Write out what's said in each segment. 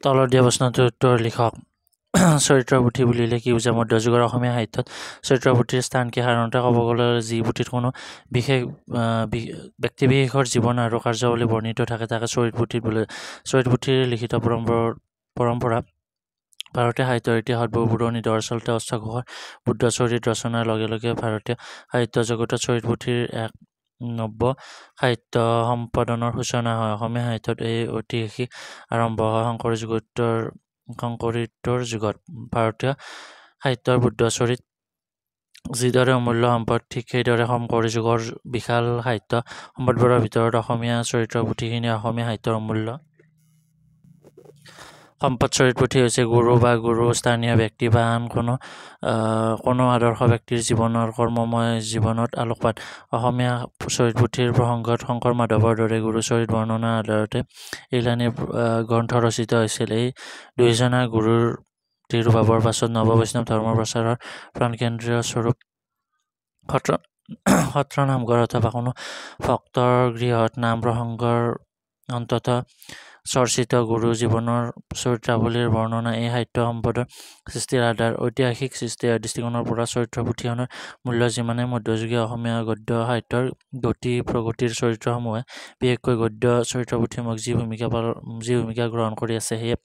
তলত দিয়া প্ৰশ্নটোৰ উত্তৰ লিখক। চৰিত্ৰ পুথি বুলিলে কি বুজা? মধ্যযুগৰ অসমীয়া সাহিত্যত চৰিত্ৰ পুথিৰ স্থান কি? সাধাৰণতে ক'ব গ'লে যি পুথিত কোনো বিশেষ ব্যক্তিবিশেষৰ জীৱন আৰু কাৰ্যাৱলী বৰ্ণিত থাকে তাকে চৰিত পুথি বোলে। চৰিত পুথিৰ লিখিত পৰম্পৰা ভাৰতীয় সাহিত্যৰ ইতিহাসত বহু পুৰণি। দৰাচলতে অশ্বঘোষৰ বুদ্ধ চৰিত ৰচনাৰ লগে লগে ভাৰতীয় সাহিত্য জগতত চৰিত পুথিৰ এক নব্য সাহিত্য সম্পাদনৰ সূচনা হয়। অসমীয়া সাহিত্যত এই ঐতিহাসিক আৰম্ভ হয় শংকৰোত্তৰ যুগত। ভাৰতীয় সাহিত্যৰ বুদ্ধ চৰিত যিদৰে অমূল্য সম্পদ, ঠিক সেইদৰে শংকৰী যুগৰ বিশাল সাহিত্য সম্পদবোৰৰ ভিতৰত অসমীয়া চৰিত্ৰ পুথিখিনি অসমীয়া সাহিত্যৰ অমূল্য সম্পদ। চৰিত পুথি হৈছে গুৰু বা গুৰু স্থানীয় ব্যক্তি বা আন কোনো কোনো আদৰ্শ ব্যক্তিৰ জীৱনৰ কৰ্মময় জীৱনত আলোকপাত। অসমীয়া চৰিত পুথিৰ প্ৰসংগত শংকৰ মাধৱৰ দৰে গুৰু চৰিত বৰ্ণনাৰ আধাৰতে এইলানি গ্ৰন্থ ৰচিত হৈছিল। এই দুয়োজনা গুৰুৰ তিৰোভাৱৰ পাছত নৱ বৈষ্ণৱ ধৰ্ম প্ৰচাৰৰ প্ৰাণকেন্দ্ৰীয় স্বৰূপ সত্ৰ সত্ৰ নামঘৰ অথবা কোনো ভক্তৰ গৃহত নাম প্ৰসংগৰ অন্তত চৰ্চিত গুৰু জীৱনৰ চৰিত্ৰাৱলীৰ বৰ্ণনা এই সাহিত্য সম্পদৰ সৃষ্টিৰ আধাৰ। ঐতিহাসিক দৃষ্টিকোণৰ পৰা চৰিত্ৰ পুথিখনৰ মূল্য যিমানেই, মধ্যযুগীয় অসমীয়া গদ্য সাহিত্যৰ গতি প্ৰগতিৰ চৰিত্ৰসমূহে বিশেষকৈ গদ্য চৰিত্ৰ পুথিসমূহক যি ভূমিকা গ্ৰহণ কৰি আছে, সেয়ে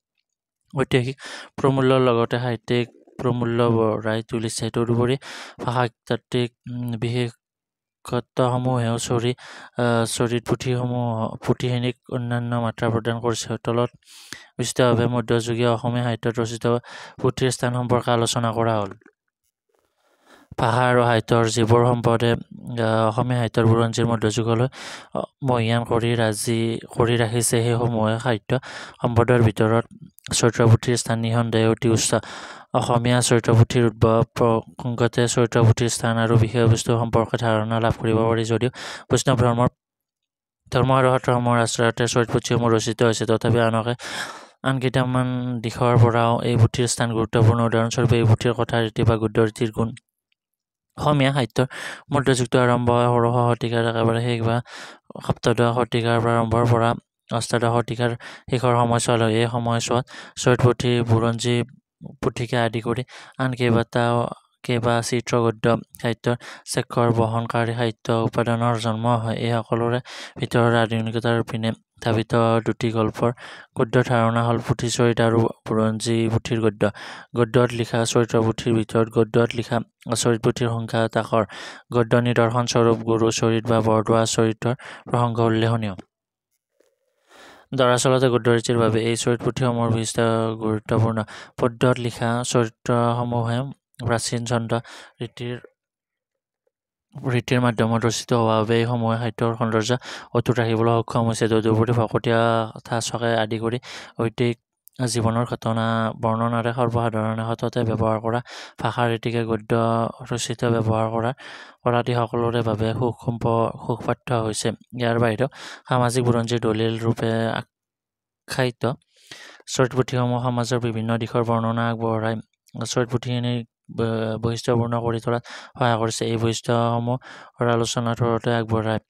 ঐতিহাসিক প্ৰমূল্যৰ লগতে সাহিত্যিক প্ৰমূল্য বঢ়াই তুলিছে। তদুপৰি ভাষাতাত্ত্বিক বিশেষত্বসমূহেও চৰিত পুথিখিনিক অন্যান্য মাত্ৰা প্ৰদান কৰিছে। তলত বিস্তৃতভাৱে মধ্যযুগীয় অসমীয়া সাহিত্যত ৰচিত পুথিৰ স্থান সম্পৰ্কে আলোচনা কৰা হ'ল। ভাষা আৰু সাহিত্যৰ যিবোৰ সম্পদে অসমীয়া সাহিত্যৰ বুৰঞ্জীৰ মধ্যযুগলৈ মহীয়ান কৰি ৰাখিছে, সেইসমূহে সাহিত্য সম্পদৰ ভিতৰত চৰিত্ৰ পুথিৰ স্থান নিঃসন্দেহে অতি উচ্চ। অসমীয়া চৰিত্ৰ পুথিৰ উদ্ভৱ প্ৰসংগতে চৰিত্ৰ পুথিৰ স্থান আৰু বিষয়বস্তু সম্পৰ্কে ধাৰণা লাভ কৰিব পাৰি। যদিও বৈষ্ণৱ ধৰ্ম আৰু সত্ৰসমূহৰ আশ্ৰয়তে চৰিত পুথিসমূহ ৰচিত হৈছে, তথাপি আন কেইটামান দিশৰ পৰাও এই পুথিৰ স্থান গুৰুত্বপূৰ্ণ। উদাহৰণস্বৰূপে এই পুথিৰ কথা ৰীতি বা গদ্য ৰীতিৰ গুণ। অসমীয়া সাহিত্যৰ মধ্যযুগটো আৰম্ভ হয় ষোড়শ শতিকাৰ একেবাৰে শেষ বা সপ্তদশ শতিকাৰ প্ৰাৰম্ভৰ পৰা অষ্টাদশ শতিকাৰ শেষৰ সময়ছোৱালৈ। এই সময়ছোৱাত চৰিত পুথি, বুৰঞ্জী পুথিকে আদি কৰি আন কেইবা চিত্ৰ গদ্য সাহিত্যৰ স্বাক্ষৰ বহনকাৰী সাহিত্য উপাদানৰ জন্ম হয়। এই সকলোৰে ভিতৰত আধুনিকতাৰ পিনে ধাবিত দুটি গল্পৰ গদ্যৰ ধাৰণা হ'ল পুথি চৰিত আৰু বুৰঞ্জী পুথিৰ গদ্য। গদ্যত লিখা চৰিত্ৰ পুথিৰ ভিতৰত গদ্যত লিখা চৰিত পুথিৰ সংখ্যা তাকৰ। গদ্য নিদৰ্শন স্বৰূপ গুৰু চৰিত বা বৰদোৱা চৰিতৰ প্ৰসংগ উল্লেখনীয়। দৰাচলতে গদ্যৰীতিৰ বাবে এই চৰিত পুথিসমূহৰ বিশিষ্ট গুৰুত্বপূৰ্ণ। পদ্যত লিখা চৰিত্ৰসমূহে প্ৰাচীন ছন্দ ৰীতিৰ ৰীতিৰ মাধ্যমত ৰচিত হোৱা বাবে এইসমূহে সাহিত্যৰ সৌন্দৰ্য অটুট ৰাখিবলৈ সক্ষম হৈছে। তদুপৰি ভকতীয়া ঠাঁচকে আদি কৰি ঐতিক জীৱনৰ ঘটনা বৰ্ণনাৰে সৰ্বসাধাৰণে সততে ব্যৱহাৰ কৰা ভাষাৰ ৰীতিকে গদ্য ৰচিত ব্যৱহাৰ কৰাটি সকলোৰে বাবে সুখপাঠ্য হৈছে। ইয়াৰ বাহিৰেও সামাজিক বুৰঞ্জীৰ দলিল ৰূপে আখ্যায়িত চৰিত পুথিসমূহ সমাজৰ বিভিন্ন দিশৰ বৰ্ণনা আগবঢ়াই চৰিত পুথিখিনিক বৈশিষ্ট্যপূৰ্ণ কৰি তোলাত সহায় কৰিছে। এই বৈশিষ্ট্যসমূহৰ আলোচনা থোৰতে আগবঢ়ায়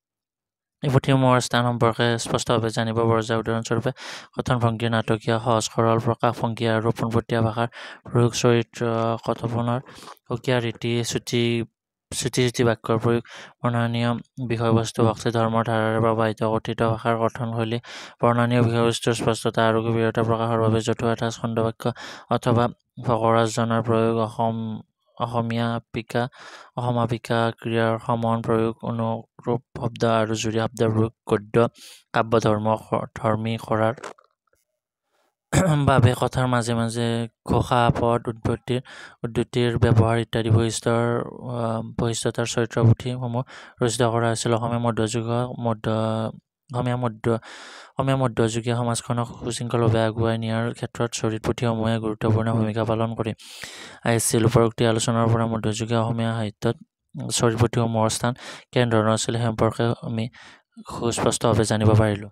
এই পুথিসমূহৰ স্থান সম্পৰ্কে স্পষ্টভাৱে জানিব পৰা যায়। উদাহৰণস্বৰূপে কথনভংগীৰ নাটকীয় সহজ সৰল প্ৰকাশভংগী আৰু পোনপটীয়া ভাষাৰ প্ৰয়োগ, চৰিত্ৰ কথনৰ সুকীয়া ৰীতি, চুটি চুটি বাক্যৰ প্ৰয়োগ, বৰ্ণনীয় বিষয়বস্তু, ভক্তি ধৰ্মৰ ধাৰাৰে প্ৰবাহিত কথিত ভাষাৰ কথনশৈলী, বৰ্ণনীয় বিষয়বস্তুৰ স্পষ্টতা আৰু গভীৰতা প্ৰকাশৰ বাবে জতুৱা ঠাঁচ, খণ্ডবাক্য অথবা ফকৰা-যোজনাৰ প্ৰয়োগ, অসমাপিকা ক্ৰিয়াৰ সমান প্ৰয়োগ, অনুৰূপ শব্দ আৰু যুৰীয়া শব্দৰ প্ৰয়োগ গদ্য কাব্য ধৰ্মী কৰাৰ বাবে কথাৰ মাজে মাজে ঘোষা, পদ, উদ্ধৃতিৰ ব্যৱহাৰ ইত্যাদি বৈশিষ্ট্যতাৰ চৰিত্ৰ পুথিসমূহ ৰচিত কৰা হৈছিল। অসমীয়া মধ্যযুগীয় সমাজখনক সুশৃংখলভাৱে আগুৱাই নিয়াৰ ক্ষেত্ৰত চৰিত পুথিসমূহে গুৰুত্বপূৰ্ণ ভূমিকা পালন কৰি আহিছিল। উপৰোক্ত আলোচনাৰ পৰা মধ্যযুগীয় অসমীয়া সাহিত্যত চৰিত পুথিসমূহৰ স্থান কেনেধৰণৰ আছিল, সেই সম্পৰ্কে আমি সুস্পষ্টভাৱে জানিব পাৰিলোঁ।